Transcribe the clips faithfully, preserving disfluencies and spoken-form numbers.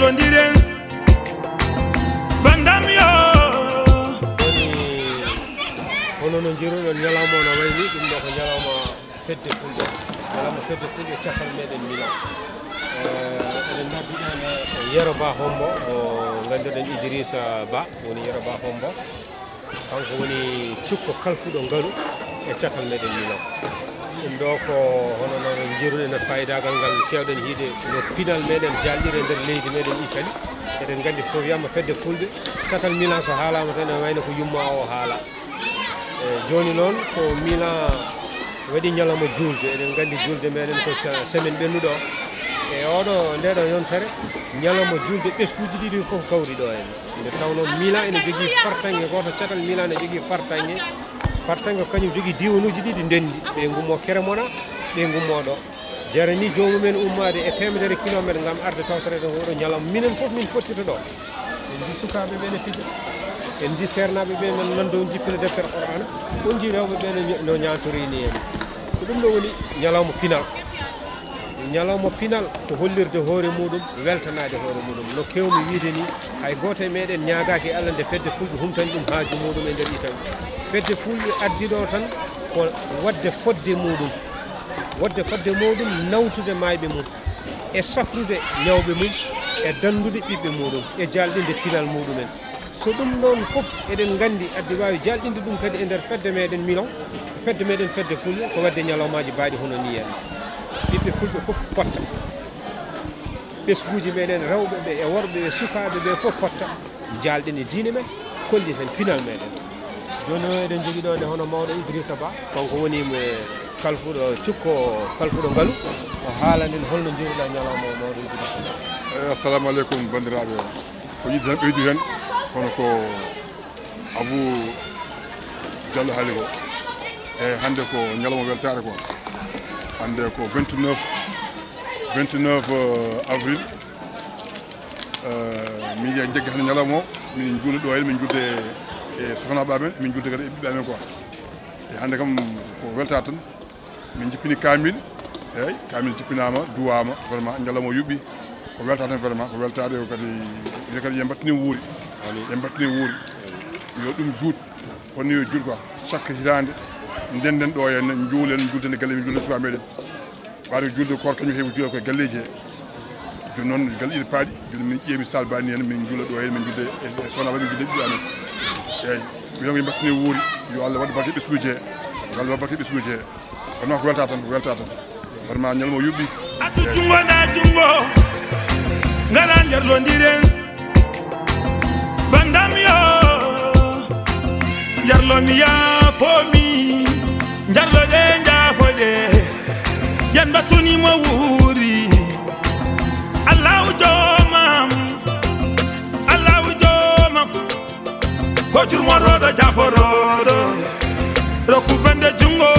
Tondiren bandam yo. Woni hono no njiruɗon ñalawma o no wayni, ɗum ɗo ko ñalawma fedde fulɓe. Ñalawma fedde fulɓe catal meɗen Milan. Eh, eɗen nodduɗen e Yero Ba Hombo, mo nganndirɗen Idrissa Ba, woni Yero Ba Hombo. Kanko woni cukko kalfuɗo ngalu e catal meɗen Milan. Ɗum ɗo ko hono no njiruɗen e fayidaagal ngal keewɗen yiide no pinal meɗen jaalɗiri e nder leydi meɗen Italie. Eɗen nganndi fof wiyama fedde fulɓe, catal Milan so haalama tan ene wayno ko yumma o haala. E jooni noon ko Milan waɗi ñalawma juulde. Eɗen nganndi juulde meɗen ko se-, semaine ɓennuɗo o. E oɗo, ndeɗo yontere, ñalawma juulde ɓeskuuji ɗiɗi fof kawri ɗo heen. Nde tawnoo Milan ene jogii fartaŋŋe gooto, catal Milan ene jogii fartaŋŋe. Fartaŋŋe ko kañum jogii diiwanuuji ɗiɗi ndenndi. Ɓe ngummoo Cremona, ɓe ngummoo ɗo. Jaranii joomum en ummaade e teemedere kilomeetre ngam arde tawtoreede oɗo ñalawma. Minen fof min pottito ɗo. En njii sukaaɓe ɓe ne pija. En njii seernaaɓe ɓe no nannda, on njii pila deftere Qur'aana. On njii rewɓe ɓe no ña-, no ñaantorii ni en. Ko ɗum ɗo woni ñalawma pinal. Ñalawma pinal ko hollirde hoore muɗum, weltanaade hoore muɗum. No keewmi wiyde ni, hay gooto e meɗen ñaagaaki Allah nde fedde fulɓe humtani ɗum haaju muɗum e nder Italie. Fedde fulɓe addi ɗo tan ko waɗde fodde muɗum. Waɗde fodde muɗum, nawtude maayɓe mum, e safrude ñawɓe mum, e danndude ɓiɓɓe muɗum, e jaalɗinde pinal muɗumen. So ɗum ɗoon fof eɗen nganndi, addi waawi jaalɗinde ɗum kadi e nder fedde meɗen Milan, fedde meɗen fedde fulɓe, ko waɗde ñalawmaaji baaɗi hono nii en. Ɓiɓɓe fulɓe fof potta. Ɓesnguuji meɗen rewɓe ɓe e worɓe ɓe, sukaaɓe ɓe fof potta. Jaalɗen e diine men, kolliten pinal meɗen. Jooni o eɗen jogii ɗo nde hono mawɗo Idrissa Ba, kanko woni mo kalfuɗo, cukko kalfuɗo ngalu. O haalan en holno njiruɗaa ñalawma o, mawɗo Idrissa Ba. Eh, assalamu aleykum, banndiraaɓe. Ko yiɗi tan ɓeydude heen, kono ko Abou Diallo haali ko. E hannde ko ñalawma weltaare ko. Hannde ko vingt-neuf, vingt-neuf, euh, avril. Euh, min njeya jaggi hannde ñalawma o, min njuula ɗo heen, min njuulde e sohnaaɓe amen, min njuulde kadi e ɓiɓɓe amen quoi. E hannde kam ko weltaare tan. Min jippini kaamil, eeyi, kaamil jippinaama, duwaama, vraiment, ñalawma o yuɓɓi. Ko weltaare tan, vraiment, ko weltaare o kadi, ine kadi yo mbattini wuuri. Amiin. Yo mbattini wuuri. Yo ɗum juut, kono yo juut quoi. Chaque hitaande, ndennden ɗo henne, njuulen, njuulden e galle, njuulden sukaaɓe meɗen. Ɓaaɗo juulde koor kañum heewi juula koye galleeji he. Jooni noon, galle ina paaɗi, jooni min ƴeewi salle ba ni henne, min njuula ɗo henne, min njuulde e, e sohna, min njuulde e ɓiɓɓe amen. Eeyi, mi wiyan ko yo mbattini wuuri, yo Allah waɗ barke ɓesnguuji he, yo Allah waɗ barke ɓesnguuji he. Vraiment ko welta tan, ko welta tan. Vraiment ñalawma o yuɓɓi. Addu junngo na junngo, ngara njarlondiren. Bandam yo, njarlo mi yaafo mi, njarlo ɗe njaafo ɗe. Yen mbattuni mo wuuri. Allahu joomam, Allahu joomam. Ko jurmotooɗo jaaforooɗo, rokku bannde junngo,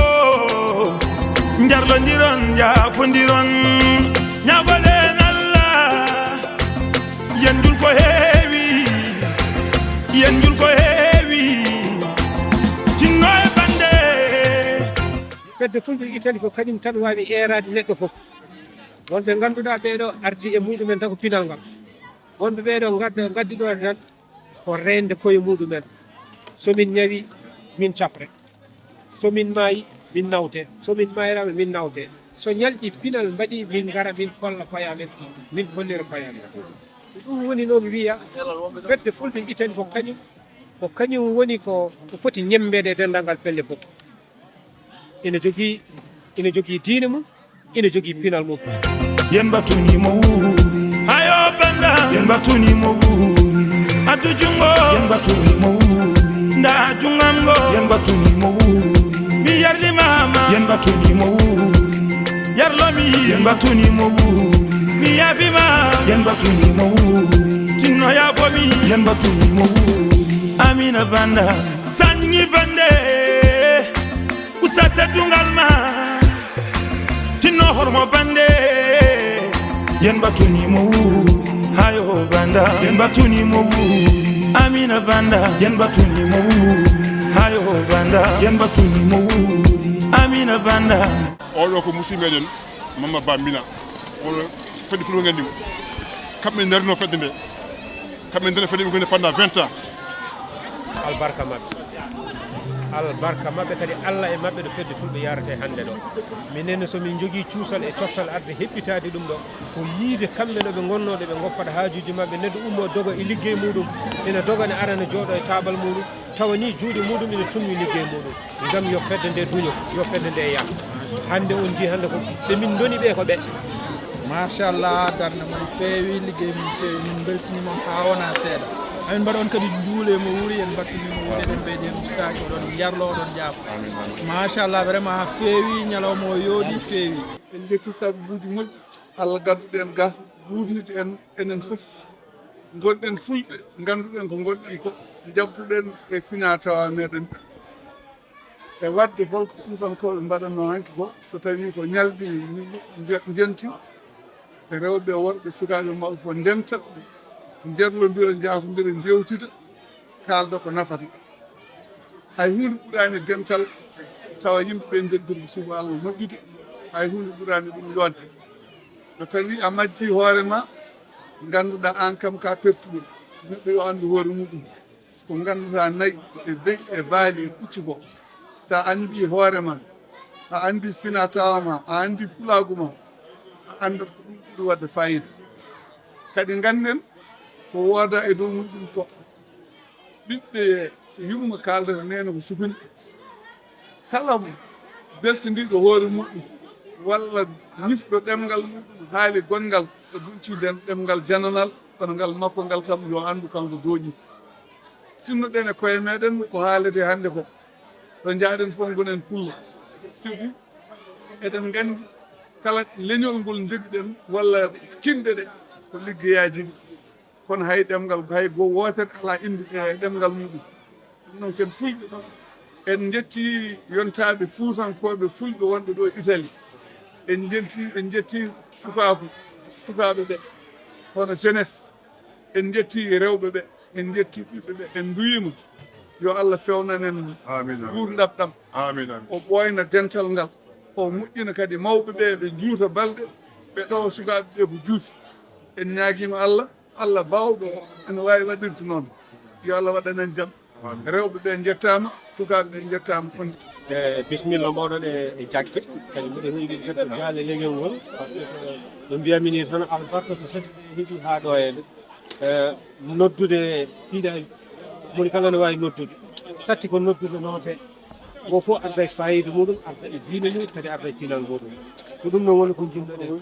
njarlondiron, njaafondiron, ñaagoɗen Allah, yen njul ko heewi, yen njul ko heewi, jinno e bannde. Fedde Fulɓe Italie ko kañum tan waawi eeraade neɗɗo fof. Wonɓe ngannduɗaa ɓeeɗo ardi e muɗumen tan ko pinal ngal. Wonɓe ɓeeɗo ngadda-, ngaddi ɗo tan ko reende koye muɗumen. So min ñawi, min cafre. So min maayi, min nawte. So min maayiraama, min nawte. So ñalɗi pinal mbaɗi, min ngara, min kolla koye amen, min hollira koye amen. Ko ɗum woni noon wiya, fedde Fulɓe Italie ko kañum, ko kañum woni ko, ko foti ñemmbeede e denndaangal pelle fof. Ina jogii, ina jogii diine mum, ina jogii pinal mum. Yen mbattuni mo wuuri. Hayo banda. Yen mbattuni mo wuuri. Addu junngo. Yen mbattuni mo wuuri. Nda junngam ngo. Yen mbattuni mo wuuri. Mi yarli mama. Yen mbattuni mo wuuri. Yarlo mi. Yen mbattuni mo wuuri. Mi yaafi ma. Yen mbattuni mo wuuri. Tinno yaafo mi. Yen mbattuni mo wuuri. Amina banda. Sañi bande. Usa teddungal ma, tinno hormo bande. Yen mbattuni mo wuuri. Hayo banda. Yen mbattuni mo wuuri. Amina banda. Yen mbattuni mo wuuri. Hayo banda. Yen mbattuni mo wuuri. Amina banda. Oɗo ko musidɗo meɗen, Mama Ba Mina. Oɗo fedde Fulɓe nganndi mo. Kamɓe ndarino fedde nde. Kamɓe ndarino fedde ɓe ngoni pendant vingt ans. Albarka maɓɓe. Albarka maɓɓe kadi, Allah e maɓɓe ɗo fedde fulɓe yarate hannde ɗo. Minen ne, so min njogii cuusal e coftal arde heɓɓitaade ɗum ɗo, ko yiide kamɓe no ɓe ngonnoo ɗo, ɓe ngoppata haajuuji maɓɓe, neɗɗo ummoo doga e liggey muuɗum, ina doga ne arana jooɗo e taabal muuɗum, tawa ni juuɗe muuɗum ina tunwi liggey muuɗum. Ngam yo fedde nde duño, yo fedde nde yah. Hannde on njii hannde ko ɓe min ndoni ɓe ko ɓe. Machallah, darnde mon feewi, liggey mon feewi, min mbeltini mon haa wona seeɗa. Amin mbaɗa on kadi njuule mo wuuri, en mbattini mo wuuri, eɗen mbeydi en ustaaki, oɗon yarlo, oɗon jaafo. Machallah, vraiment feewi, ñalawma o yooɗi, feewi. En njetti sababuuji moƴƴi, Allah gadduɗo en ga, wuurniti en, enen fof. Ngonɗen fulɓe, ngannduɗen ko ngonɗen ko, njagguɗen e finaa tawaa meɗen. E waɗde holko Fuutankooɓe mbaɗatnoo hanki ko, so tawii ko ñalɗi nje-, njenti, e rewɓe, worɓe, sukaaɓe mawɓe fof ndenta, njerlondira, njaafondira, njeewtida, kaalda ko nafata. Hay huunde ɓuraani dental, tawa yimɓe ɓe ndenndiri, sibu Allah moƴƴude, hay huunde ɓuraani ɗum yooɗde. So tawii a majjii hoore ma, ngannduɗaa aan kam ka pertuɗo, neɗɗo yo anndu hoore muɗum. Ko ngannduɗaa nayi e beyi e baali e pucci ko, so a anndii hoore ma, a anndii finaa tawaa ma, a anndii pulaagu ma, a anndat ko ɗum ɓuri waɗde faayiida. Kadi ngannden ko woodaa e dow muɗum ko ɓiɓɓe, so yumma kaaldata neene ko sukuni. Kala mo beltindiiɗo hoore muɗum walla ñifɗo ɗemngal muɗum haali gonngal, o duncii nden ɗemngal jananal, kono ngal makko ngal kam yo anndu kanko dooƴi. Sinnoɗen e koye meɗen ko haalete hannde ko, ɗo njaaɗen fof ngonen pullo. Sibu eɗen nganndi kala leñol ngol njogiɗen walla kinɗe ɗe ko liggeyaaji ɗi. Kono hay ɗemngal, hay go wootere alaa innde e ɗemngal muɗum. Ɗum noon ken fulɓe, en njettii yontaaɓe fuutankooɓe fulɓe wonɓe ɗo Italie. En njettii, en njettii sukaaku, sukaaɓe ɓe, hono jeunesse. En njettii rewɓe ɓe, en njettii ɓiɓɓe ɓe, en nduwiima. Yo Allah fewnan en Amiin, amiin. Nguurndam ɗam. Amiin, amiin. O ɓooyna dental ngal. O moƴƴina kadi mawɓe ɓe, ɓe njuuta balɗe, ɓe ɗowa sukaaɓe ɓe ko juuti. En ñaagiima Allah, Allah baawɗo o, ene waawi waɗirde noon. Yo Allah waɗan en jam. Amiin. Rewɓe ɓe njettaama, sukaaɓe ɓe njettaama. On E, bisimilla mooɗon e, e Jagge, kadi mbiɗen yiɗi fedde jaale leñol ngol, par ce que no mbiyami ni tan, albarka so seeɗa heɓi haa ɗo henne. E, noddude tiiɗaani, moni kala ne waawi noddude. Satti ko noddude noote, go fof arda e faayiida muɗum, arda e diine mum, kadi arda e pinal muɗum. Ko ɗum noon woni ko njiɗnoɗen.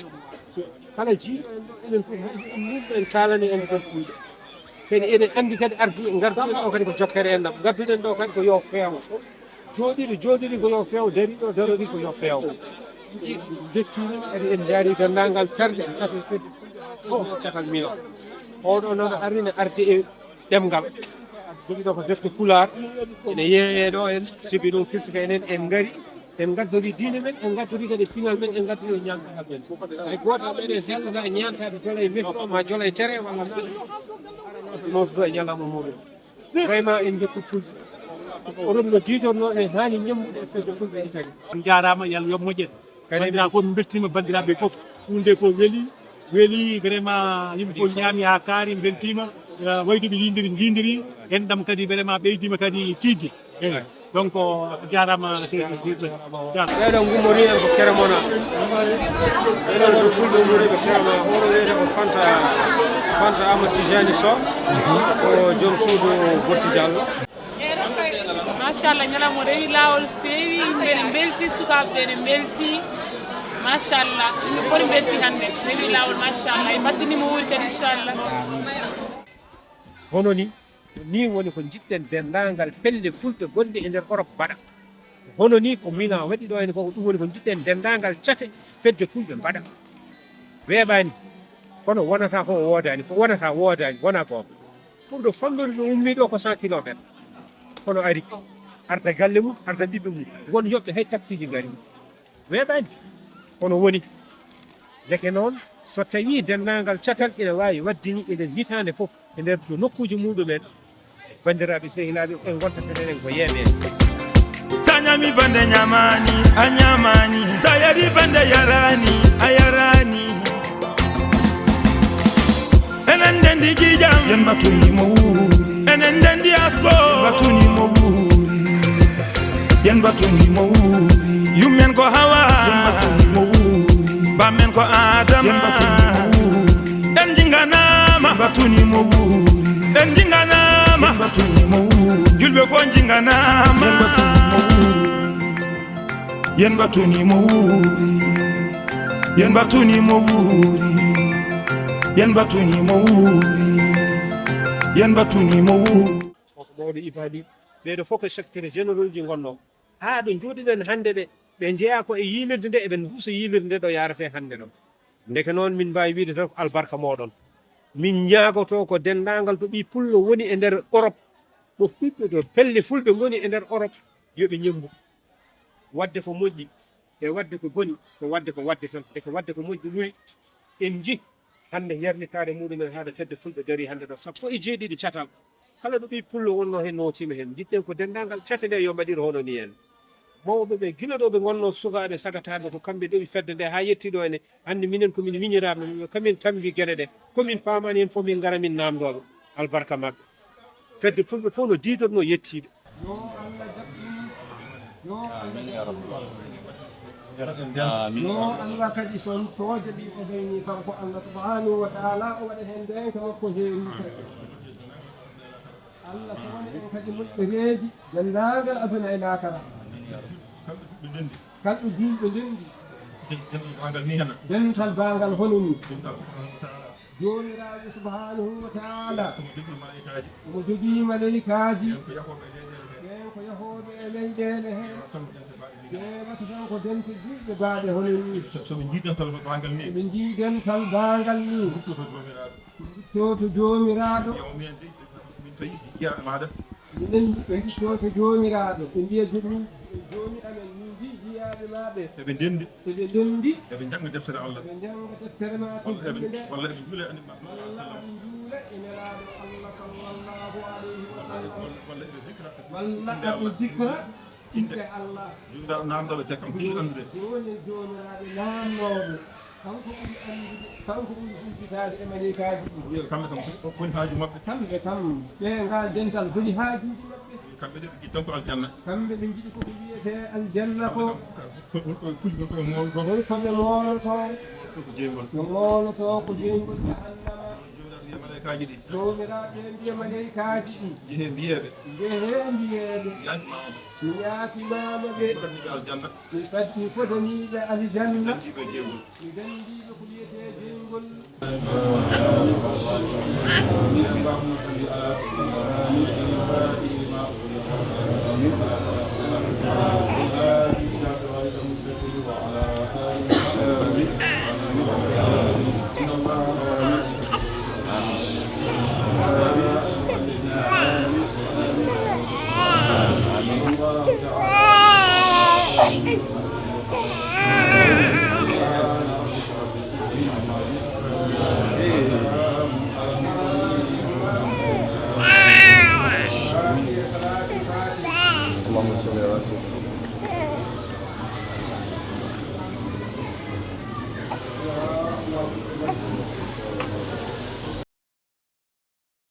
Kala jiiɗo en ɗo, enen fof, hay so en nulɗo en kaalani en ɗon fulɓe. Kadi eɗen anndi kadi ardi, ngarduɗen ɗo kadi ko jokkere enɗam, ngarduɗen ɗo kadi ko yo feewo. Jooɗiiɗo, jooɗiiɗo ko yo feew, dariiɗo, daroɗi ko yo feew. Dettiiɗo kadi en ndaari denndaangal terɗe, catal fedde, fof catal mino. Oɗo noon ari ne ardi e ɗemngal. Jogiiɗo ko defte Pulaar, ene yeeyee ɗo en, sibi ɗum firti ko enen en ngari, en ngaddori diine men, en ngaddori kadi pinal men, en ngaddori ñaamdugal men. Hay gooto e meɗen hesɗata e ñaantaade jola e mehdi o ma jola e tere walla noototoo e ñalawma muɗum. Vraiment en njettu fulɓe. Oɗon no diitorno e haani ñammude e fedde fulɓe Italie. On njaaraama, yo Allah yoɓ moƴƴere. Kadi banndiraaɓe fof, min mbeltiima banndiraaɓe fof. Huunde fof weli, weli vraiment, yimɓe fof ñaami haa kaari, mbeltiima. Eh, wayduɓe yindiri, njindiri. Enɗam kadi vraiment ɓeydiima kadi tiiɗde. Eyi. Donc, a jaaraama, seydi, seydi, jaaraama. Ɓeeɗo ngummorii en ko Keremona. Ɓeeɗo ko fulɓe nguri ko Keremona. Hono wiyete ko Fanta, Fanta Amadou Tijani Sow. Ko joom suudu Botti Diallo. Machallah, ñalawma rewi laawol, feewi, yimɓe ne mbelti, sukaaɓe ɓe ne mbelti. Machallah, yimɓe fof ne mbelti hannde. Rewi laawol, machallah. E mbattini mo wuuri kadi, inchallah. Hono ni, ni woni ko njiɗɗen denndaangal pelle fulɓe gonɗe e nder Europe mbaɗa. Hono ni ko Milan waɗi ɗo henne ko, ɗum woni ko njiɗɗen denndaangal cate fedde fulɓe mbaɗa. Weeɓaani, kono wonata ko o woodaani, ko wonata woodaani, wona goonga. Ɓurɗo famɗude ɗo ummii ɗo ko cent kilomètres. Kono ari, arda galle mum, arda ɓiɓɓe mum. Won yoɓɓe hay taksiiji ngari. Weeɓaani. Kono woni, ndeke noon, so tawii denndaangal catal ina waawi waɗde ni e nder hitaande fof, e nder nokkuuji muɗumen, banndiraaɓe sehilaaɓe, en ngontata enen ko yeeɓeeɓe. Sa ñaami bannde ñaamaani, a ñaamaani. Sa yari bannde yaraani, a yaraani. Enen ndendi ƴiiƴam, yen mbattuni mo wuuri. Enen ndendi asko, yen mbattuni mo wuuri. Yen mbattuni mo wuuri. Yummen ko Hawa, yen mbattuni mo wuuri. Bammen ko Adama, yen mbattuni mo wuuri. En njinganama, yen mbattuni mo wuuri. En njinganama, yen mbattuni mo wuuri. Julɓe fof njinganama, yen mbattuni mo wuuri. Yen mbattuni mo wuuri. Yen mbattuni mo wuuri. Yen mbattuni mo wuuri. Yen mbattuni mo wuuri. Koko mawɗo ibadi. Ɓeeɗo fof ko secrétaire général ji ngonno. Haa ɗo njooɗiɗen hannde ɓe, ɓe njeyaa ko e yiilirde nde, eɓen nduusa yiilirde nde ɗo yaarete hannde ɗo. Ndeke noon, min mbaawi wiide tan ko albarka mooɗon. Min ñaagoto ko denndaangal to ɓii pullo woni e nder Europe, ɗo ɓiɓɓe, ɗo pelle fulɓe ngoni e nder Europe, yo ɓe ñemmbu. Waɗde ko moƴƴi e waɗde ko boni, ko waɗde ko waɗde tan. E ko waɗde ko moƴƴi ɓuri. En nji hannde yernitaare muɗumen haade fedde fulɓe darii hannde ɗo sappo e jeeɗiɗi catal. Kala ɗo ɓii pullo wonnoo heen nootiima heen. Njiɗɗen ko denndaangal cate ɗe yo mbaɗir hono ni en. Mawɓe ɓe, gila ɗo ɓe ngonnoo sukaaɓe sagataaɓe, ko kamɓe ɗowi fedde nde haa yetti ɗo ene. Hannde minen ko min miñiraaɓe, kamin tambi geɗe ɗe. Ko min paamaani heen fof min ngara min naamndooɓe albarka maɓɓe. Fedde fulɓe fof no diidotnoo yettiiɓe. Yo Allah jaɓɓin. Yo Allah jaɓɓin. Yo Allah kadi son tooje ɗi o gayni kanko Allah subhanahu wa ta'ala o waɗa heen ndeenka makko heewi. Allah sowani en kadi moƴƴereeji denndaangal aduna e laakara. Kala ɗo julɓe ndenndi. Dental baangal hono ni. Joomiraaɗo subhanahu wa ta'ala omo jogii malaykaaji. Omo jogii malaykaaji. Ɓeen ko yahooɓe e leyɗeele he. Ɓeen ko yahooɓe e leyɗeele he. Ɓe watta tan ko dente julɓe baaɗe hono ni. So, so ɓe njii dental baangal ni. Ɓe njii dental baangal ni. Ruttoto Joomiraaɗo. Ruttoto Joomiraaɗo. Yo minen de, min tawi jiyaaɓe maaɗa. Minen ɓe ngittoo to Joomiraaɗo, ɓe mbiya, "Joomi, Joomi amen, min njii jiyaaɓe ma ɓe." Eɓe ndenndi. Eɓe ndenndi. Eɓe njannga deftere Allah. Eɓe njannga deftere ma walla eɓe, teddude nde. Walla eɓe njuula e Annabi Muhammad sallallahu alaihi wasallam. Walla eɓe njuula e Annabi Muhammad sallallahu alaihi wasallam. Walla, walla eɓe zikra. Walla eɓe zikra. Innde Allah. Joomiraaɗo naamndooɓe te kanko ɓuri anndude. Jooni Joomiraaɗo naamnooɓe. Kanko ɓuri anndude, kanko ɓuri humpitaade e maleykaaji ɗi. Kamɓe kam, ko woni haaju maɓɓe? Kamɓe kam, ɓe ngal dental, ko woni haajuuji maɓɓe? Kamɓe de, ɓe njiɗi tan ko aljanna. Kamɓe ɓe njiɗi ko ko wiyetee aljanna ko. Ko, ko, ko, ko, ko moolotoo. Ko ko ɓe moolotoo. Ko jeyngol. Ɓe moolotoo ko jeyngol jahannama. Joomiraaɗo wiya maleykaaji ɗi. Joomiraaɗo ɓe mbiya maleykaaji ɗi. Njehee mbiyeeɓe. Njehee mbiyeeɓe. Yaafimaama. Mi yaafimaama ɓe. Mi fotanii ɓe aljanna. Mi fad-, mi fotanii ɓe aljanna. Mi danndii ɓe jeyngol. Mi danndii ɓe ko wiyetee jeyngol. اللهم صل على سيدنا محمد الفاتح لما أغلق والخاتم لما